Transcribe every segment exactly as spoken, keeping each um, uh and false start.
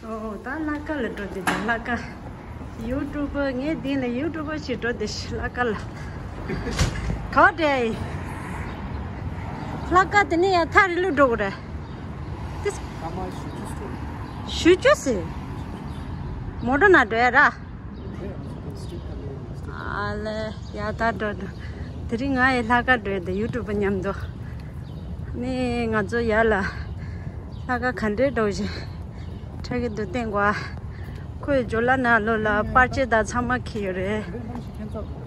ཨོ་ད་ལྷག་དཀར་ལ་འགྲོ་དེ་ད་ལྷག་དཀར། ཡུ་ཊུབ་པར་ངའི་དེང་ལ་ཡུ་ཊུབ་པར་ཞིག་འགྲོ་དེ་ལྷག་དཀར་ལ། ག་འདྲ་ཡིན། ལྷག་དཀར་དེ་ནས་ཡར་ཐག་རིང་ལུས་འགྲོ་གི་རེད། ཏིས། ཞུ་རྒྱུ་ཟེར། མོ་ཊ་ནང་འགྲོ་ཡ་ར། ཨ་ལེ། ཡ་ད་འགྲོ་འགྲོ། དེ་རིང་ང་ཡི་ལྷག་དཀར་འགྲོ་ཡ་དེ་ཡུ་ཊུབ་པར་མཉམ་དུ། ནི་ང་ཚོ་ཡར་ལ་ལྷག་དཀར་ག་འདྲའི་འགྲོ་བཞིན་འཕྲད་ཀྱི་འདུག་བསྟན་གོ། ཁོས་ཇོ་ལ་ན་ལོ་ལ་པར་ཆས་དང་ཚང་མ་འཁྱེར་ཡོད་རེད།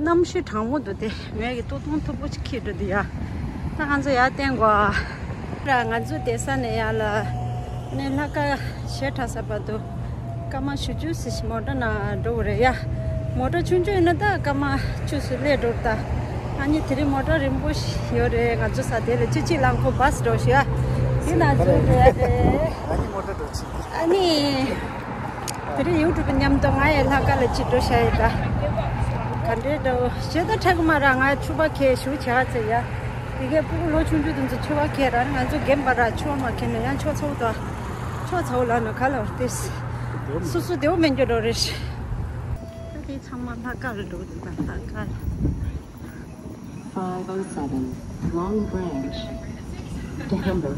གནམ་གཤིས་གྲང་མོ་འདུག་སྟེ་ངས་ཀྱི་ཏོག་ཏོང་ཐུག་པོ་ཅིག་འཁྱེར་འགྲོ་འདི་ཡ། ད་ང་ཚོ་ཡར་བསྟན་གོ། ར་ང་ཚོ་བསྡད་ས་ནས་ཡར་ལ་ནས་ལྷག་དཀར་གཞས་འཁྲབ་ས་བར་དུ་སྐར་མ་བཞི་བཅུ་ཙམ་ཞིག་མོ་ཊ་ནང་འགྲོ་དགོས་རེད་ཡ། མོ་ཊ་ཆུང་ཆུང་ཡིན་ན་ད་སྐར་མ་བཅུ་ཙམ་སླེབས་འགྲོ་ད། ཨ་ནི་དེ་རིང་མོ་ཊ་རིང་པོ་ཞིག་ཡོད་རེད། ང་ཚོ་ས་དེ་ལ་ཅི་ཅི་ལང་ཁོ་བཱས་འགྲོ་ཞུ་ཡ། དེ་ན་ཚོ་འགྲོ་ཡ་རེད། ཨ་ནི་མོ་ཊ་འགྲོ་ཆེ། ཨ་ནི། དེ་རིང་ཡུ་ཊུབ་པར་མཉམ་དུ་ང་ཡི་ལྷག་དཀར་ལ་ཅིག་འགྲོ་བྱ་ཡི་ད། ག་འདྲའི་འདྲ་བོ་ཞེ་ད་ཁྲག་མ་ར་ང་ཕྱུ་པ་ཁའི་ཞུ་བྱ་ཚེ་ཡ། དེ་གའི་སྤུ་གུ་ལོ་ཆུང་ཆུང་དེ་ཚོ་ཕྱུ་པ་ཁའི་ར་ང་ཚོ་རྒན་པ་ར་ཕྱུ་པ་མ་ཁའི་ན་ཡང་ཆོ་ཚ་བོ་དང་། ཆོ་ཚ་བོ་ལ་ན་ག་ལ་བར་ཏེ། སུ་སུ་དེ་བོ་མེད་འགྱོ་འགྲོ་རེད། ད་དེ་ཚང་མ་ལྷག་དཀར་ལ་འགྲོ་གི་འདུག་ད་ལྷག་དཀར། Five oh seven, Long Branch to Hamburg.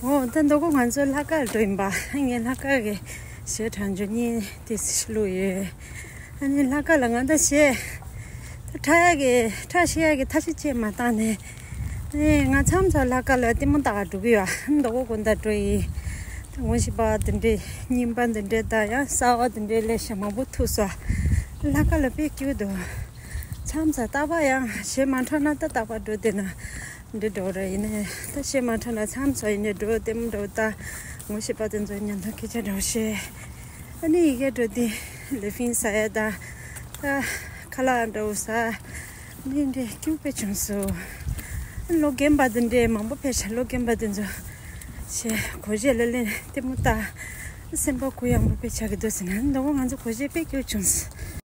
འོ་ད་མདོ་དགོང་ང་ཚོ་ལྷག་དཀར་འགྲོ་ཡིན་པ། ངས་ལྷག་དཀར་གྱི་གཞས་འཁྲབ་རྒྱུ་གཉིས་དེ་བླུགས་ཡོད། ཨ་ནི་ལྷག་དཀར་ལ་ང་ད་གཞས་ད་འཁྲབ་ཡག་གི་འཁྲབ་ཤེས་ཡག་གི་ཐབས་ཤེས་ཅིག་མ་བཏང་ནས། ཨ་ནི་ང་མཚམས་མཚམས་ལྷག་དཀར་ལ་ལྟད་མོ་ལྟ་ག་འགྲོ་གི་ཡོད། མདོ་དགོང་དགོང་དག་འགྲོ་ཡི། ད་ངོ་ཤེས་པ་དེ་འདྲས་རྙིང་པ་དེ་འདྲས་དང་ཡང་གསར་བ་དེ་འདྲས་སླེབས་ཤག་མང་པོ་ཐུག་སོང་། ལྷག་དཀར་ལ་དཔེ་སྐྱིད་འདུག་མཚམས་མཚམས་རྟག་པར་ཡང་གཞས་མ་འཁྲབ་ན་ད་རྟག་པར་འགྲོ་བསྡད་ན། འདི་འགྲོ་རེད། ཡིན་ནའི་ད་གཞས་མ་འཁྲབ་ན་མཚམས་མཚམས་ཡིན་ནའི་འགྲོ་ལྟད་མོ་འགྲོ་ད། ངོ་ཤེས་པ་དེ་ཚོ་མཉམ་དུ་སྐད་ཆ་འདྲ་བོ་བཤད། ཨ་ནི་ཡི་གེ་འགྲོ་དུས་ལི་ཕིང་ཟ་ཡ་དང་། ད་ཁ་ལག་འདྲ་བོ་ཟ། ཨ་ནི་འདྲའི་སྐྱིད་པོ་དཔེ་བྱུང་སོང་། ཨ་ནི་ལོ་རྒན་པ་དེ་འདྲའི་མང་པོ་ཕེབས་ཤག་ལོ་རྒན་པ་དེ་ཚོ་བྱས་སྒོར་གཞས་ལ་ལེན་ལྟད་མོ་ལྟ། སེམས་པ་གུ་ཡངས་པོ་དཔེ་ཆགས་ཀྱི་འདུག་ཟེར་ན། མདོ་དགོང་ང་ཚོ་སྒོར་གཞས་དཔེ་སྐྱིད་པོ་བྱུང་སོང་།